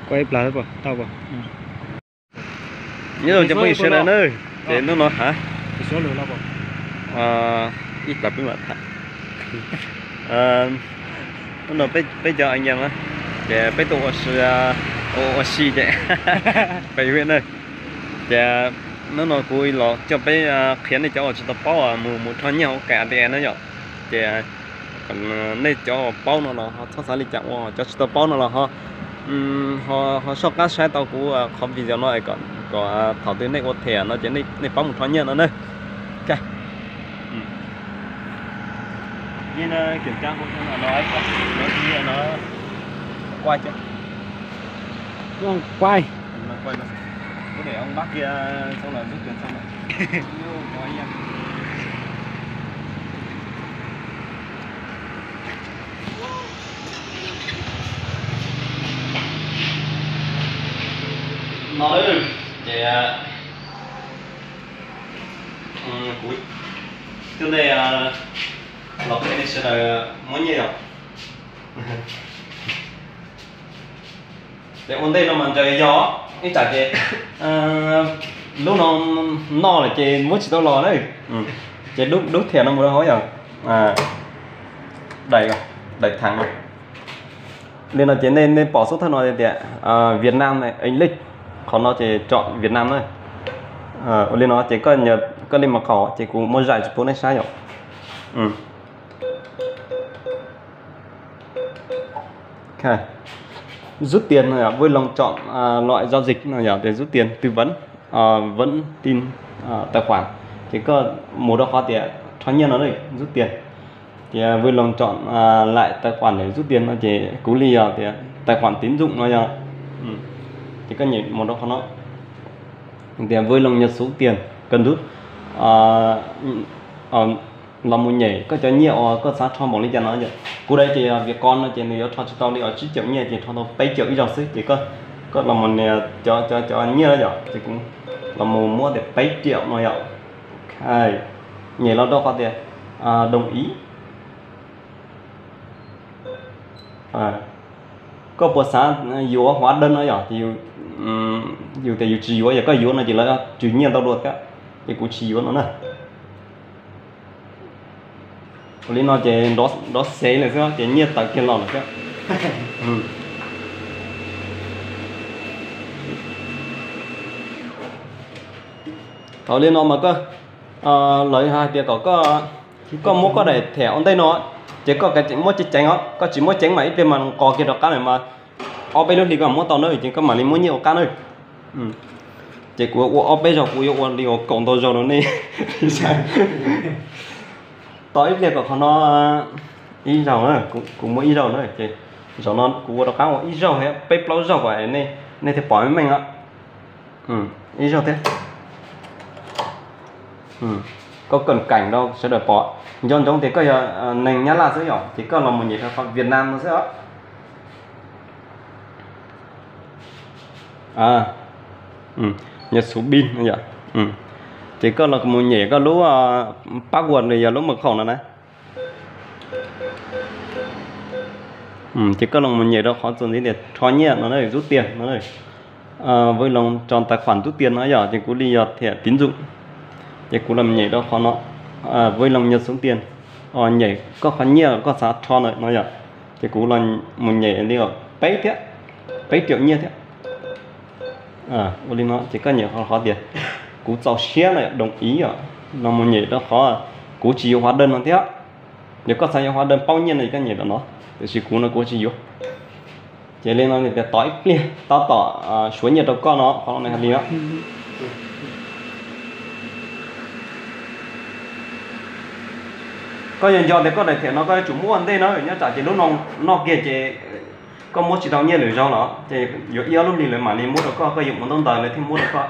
Nyob zoo cov phooj ywg sawv daws na, ces hnub no hais ib plag peb mam tham. Hnub no peb cov a yas na, ces peb tuaj ua si, ua si ces peb na, ces hnub no kuv los coj peb qhia nej cov uas tsis tau paub mus mus rho nyiaj ua ke A T M na yom. Ces nej cov paub no los ho txhob xav li cas ua, cov tsis tau paub no los ho ho soj qab saib tau kuv qhov video no kom thaum twg nej ua them no ces nej paub mus rho nyiaj no na. Kuaj, kuaj. No ces kuv coj nej los qhia nej sawv daws muab nyiaj yom. Ces ua ntej no mas ntsawg yog ib tsam ces lub no noj lawm ces muab tsis tau los na. Ces dub thiam no mus rau hauv yom, daim thav no. Li no ces nej pom xub thawj no tias Việt Nam, English, qhov no ces tsom Việt Nam na. Ua li no ces koj li mas qaum ces kuv muab zais tsis pub nej saib yom. Rút tiền no yog vui lòng chọn loại giao dịch no yog tias rút tiền tư vấn, vẫn tin, tài khoản. Ces koj mus rau qhov tias rho nyiaj no rút tiền. Ces vui lòng chọn lại tài khoản để rút tiền no ces kuv li yog tias tài khoản tín dụng no yog. Ces koj nyem mus rau qhov no tias vui lòng nhập số tiền cần rút, los mus nyem koj cov nyiaj uas koj xav rho npaum li cas no. Kuv daim ces yog Việt Con no ces nws yuav rho tsis tau li os, tsib triệu nyiaj ces rho tau peb triệu ib zaug xwb. Ces koj los mus nias cov cov cov nyiaj yom, ces kuv los mus muab tias peb triệu no yom. Nyem los rau qhov tias đồng ý. Koj puas xav yuav hóa đơn no yom, yus tias yus tsis yuav, yog koj yuav no ces lawv tswv nyiaj ntau dua thiab, ces kuv tsis yuav no na. Ua li no ces nrov xev lawm xwb ces nyiaj tawm kiag los lawm thiab. Thaum li no mas koj, lawv hais tias kom koj muab koj daim thẻ ua ntej no, ces koj muab ceev ceev os, koj tsis muab ceev mas ib pliag mas nqos kiag rov qab lawm mas ob peb lub hlis koj muab tau na, ces koj mam li muab nyiaj ua qab na. Ces kuv ua ob peb zaug, kuv yuav ua li uas kaum ntau zaus rau nej. Tos ib pliag kom qhov no ib zaug na, kuv muab ib zaug na, ces zaum no kuv ua rov qab ua ib zaug thiab peb plaub zaug kom nej thiaj pom meej meej os. Ib zaug thiab. Koj kawm kaim rau sawv daws pom, nco ntsoov tias koj yog neeg Nyab Laj xwb yom, ces koj los mus nyem rau qhov Việt Nam no xwb os. Nhập số pin no yom. Ces koj los mus nyem koj lub password los yog lub mật khẩu no na. Ces koj los mus nyem rau qhov txuas ntxiv tias rho nyiaj no, rút tiền no, vui lòng chọn tài khoản rút tiền no yom, ces kuv li yog thẻ tín dụng. Ces kuv los nyem rau qhov no, vui lòng nhập số tiền, nyem koj qhov nyiaj koj xav rho ntawm no yom. Ces kuv los mus nyem li peb thiab, peb triệu nyiaj thiab. Ua li no ces koj nyem qhov tias kuv txaus siab lawm, đồng ý yom, los mus nyem rau qhov kuv tsis yuav hóa đơn no thiab. Yog koj xav yuav hóa đơn paub nyiaj no ces koj nyem rau no, tiam sis kuv no kuv tsis yuav. Ces li no nws tias tos ib pliag tab tom suav nyiaj rau koj no, qhov no nws hais li no. Koj yog nco tias koj daim thẻ no koj yuav tsum muab ua ntej na, nyob tsam ces lub no noj kiag ces koj muab tsis tau nyiaj lwm zaug los ces yuav ib ob lub hlis lawv mam li muab rau koj, koj yuav mus ntaub ntawv lawv thiaj muab rau koj.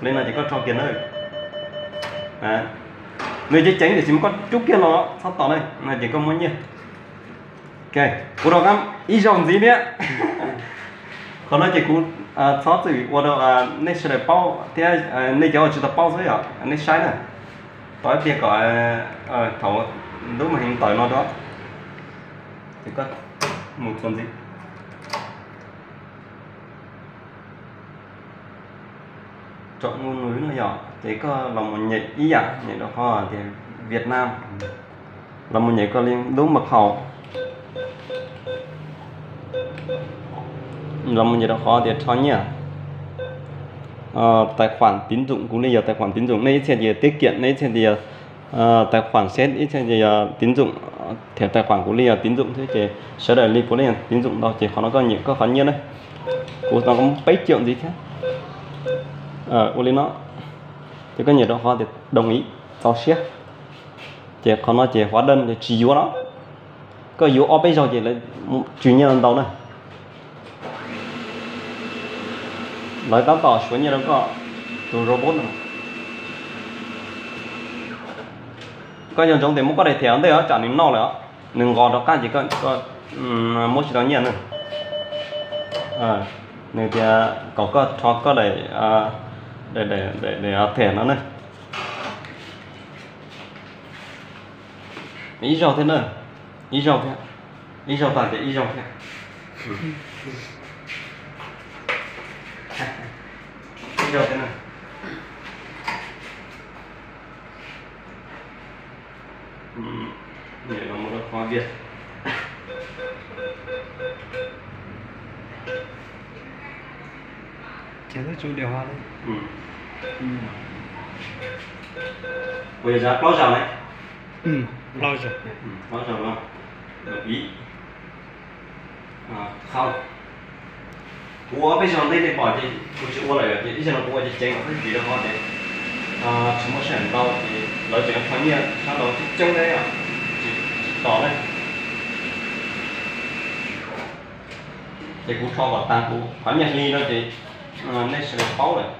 Li no ces koj rho kiag na. Nws ceev ceev tiam sis mas koj cub kiag los txhob tos na, no ces koj muab nyiaj. Kuv rov qab ib zaug ntxiv thiab. Qhov no ces kuv txhob txwm ua rau nej sawv daws paub thiab, nej cov uas tsis tau paub xwb yom, nej saib na. Tos ib pliag kom thaum lub màn hình tawm no rau, ces koj mus txuas ntxiv. Chọn ngôn ngữ no yom, ces koj los mus nyem ib yam, nyem rau qhov tias Việt Nam, los mus nyem koj li lub mật khẩu, los mus nyem rau qhov tias rho nyiaj, tài khoản tín dụng, kuv li yog tài khoản tín dụng, nej ib txhia tias tiết kiệm, nej ib txhia tias tài khoản sed, ib txhia tias tín dụng, thẻ tài khoản kuv li yog tín dụng thiab ces sawv daws li puav leej yog tín dụng ntau ces qhov no koj nyem koj qhov nyiaj na. Kuv no muaj peb triệu ntxiv thiab. Ua li no, ces koj nyem rau qhov tias đồng ý, txaus siab. Ces qhov no ces hóa đơn ces tsis yuav no. Koj yuav ob peb zaug ces lawv tswv nyiaj ntau na. Lawv tab tom suav nyiaj rau koj tus robot no. Koj nco ntsoov tias muab koj daim them ntej os, tsam nws noj lawm os, nws nqos rov qab ces koj muab tsis tau nyiaj na. Nws tias kom koj rho koj daim, daim, daim them no na. Ib zaug thiab na, ib zaug thiab, ib zaug tag ces ib zaug thiab, ib zaug thiab na. Mus rau qhov Việt. Ces twb tso điện thoại li. Ua yog plaub zaug ne? Plaub zaug. Plaub zaug no. Đồng ý. Không. Kuv ua ob peb zaug ntej nej pom ces kuv tsis ua lawm ces ib zaug no kuv ua ceev ceev os, vim rau qhov tias tsis muaj sij hawm ntau ces lawv tseem qhov nyiaj sab nraud coob coob thiab, tsis tos ne. Ces kuv rho kom tag kuv qhov nyiaj hli no ces nej sawv daws paub lawm.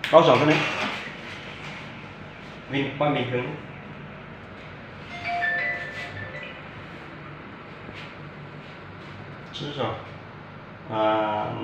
Plaub zaug xwb ne. Vinh, poj bình thường. Tsib zaug.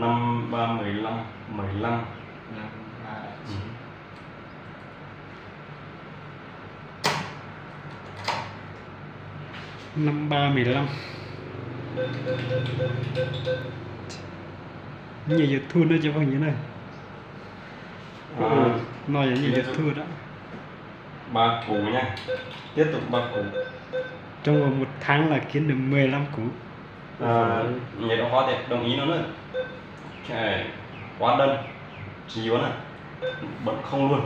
Năm ba mười lăm, mười lăm. Năm ba mười lăm. Nyiaj YouTube na cov phooj ywg na. No yog nyiaj YouTube đó. Ba củ nha. Tiếp tục ba củ. Trong vòng một tháng là kiếm được mười lăm củ. Nhớ đóng gói để đồng ý nó nữa. Hóa đơn chỉ yuan à. Bận không luôn.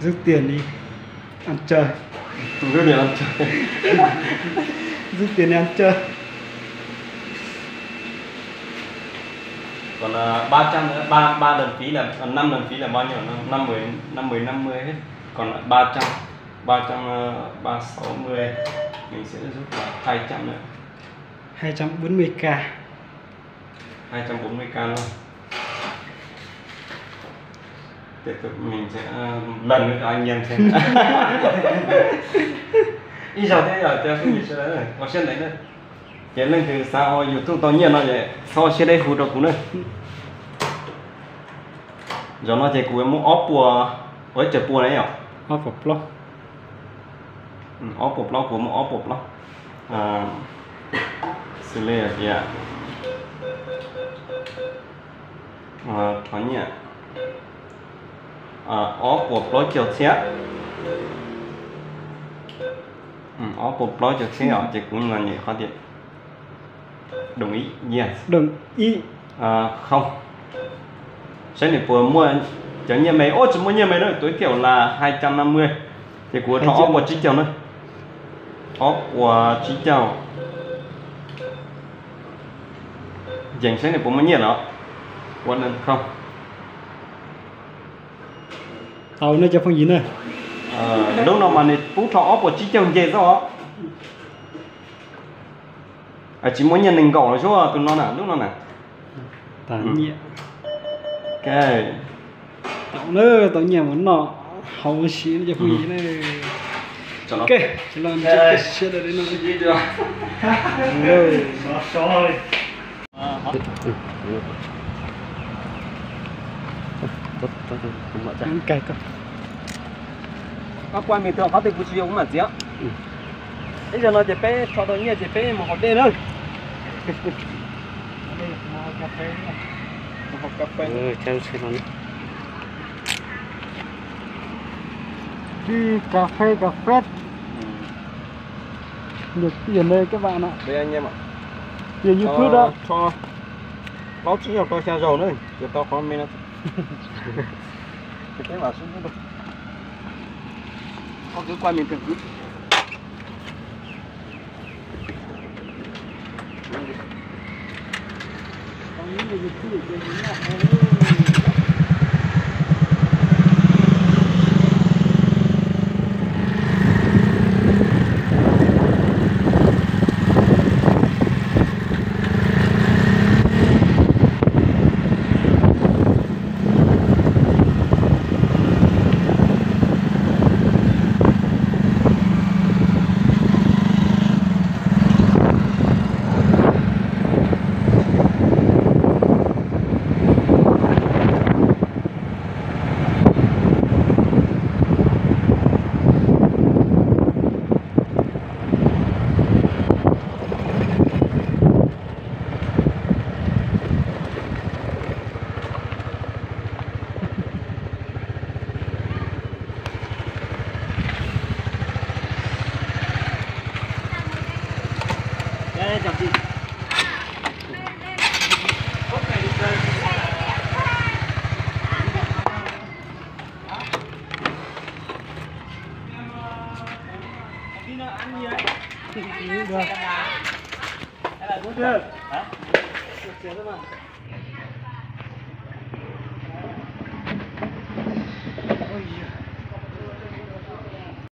Rút tiền đi ăn chơi. Rút tiền ăn chơi. Rút tiền đi ăn chơi. Còn à, ba trăm nữa, ba, ba lần phí là, à, năm lần phí là bao nhiêu? Năm, năm mươi, năm mươi, năm mươi hết. Còn lại ba trăm, ba trăm, ờ, ba sáu mươi. Mình sẽ rút là hai trăm nữa. Hai trăm bốn mươi k. Hai trăm bốn mươi k luôn. Tiếp tục mình sẽ, ờ, lần nữa cho anh em xem. Ib zaug thiab yog cov phooj ywg sawv daws, ua siab ntev na. Ces leej twg xav ua YouTube tau nyiaj no ces txhob siab deb hu rau kuv na. Zaum no ces kuv muab ob puas, ua ib cov puas na yom. Ob puas plaub. Ob puas plaub, kuv muab ob puas plaub. Xws li tias rho nyiaj ob puas plaub caug txhiab. Ob puas plaub caug txhiab os, ces kuv los nyem qhov tias đồng ý, yes. Đồng ý. Không. Saib nws puas muaj cov nyiaj me, ub tsis muaj nyiaj me na, tối thiểu là hai trăm năm mươi. Ces kuv rho ob puas tsib caug na. Ob puas tsib caug. Yees saib nws puas muaj nyiaj los. Ua nws không. Tau na cov phooj ywg na. Lub no mas nws pub rho ob puas tsib caug nce xwb os. Tsis muaj nyiaj nees nkaum los xwb tus no na, lub no na. Tau nyiaj. Ok. Tau na, tau nyiaj mus noj haus ua si na cov phooj ywg na. Ok, sawv daws li no. Koj kuaj mis tug qhov twg kuv tsis yuav kuv mam txiav. Ib zaug no ces peb rho tau nyiaj ces peb mus haus dej na. Cà phê, cà phê. Ui, cà phê. Nhiều tiền đây các bạn ạ. Đây anh em ạ. Tiền YouTube đó. Cho, cho plaub tsib zaug rau xya zaug nữa, chiều tau qhov me no. Cái bảo xuống. Con cứ quay bình thường cứ.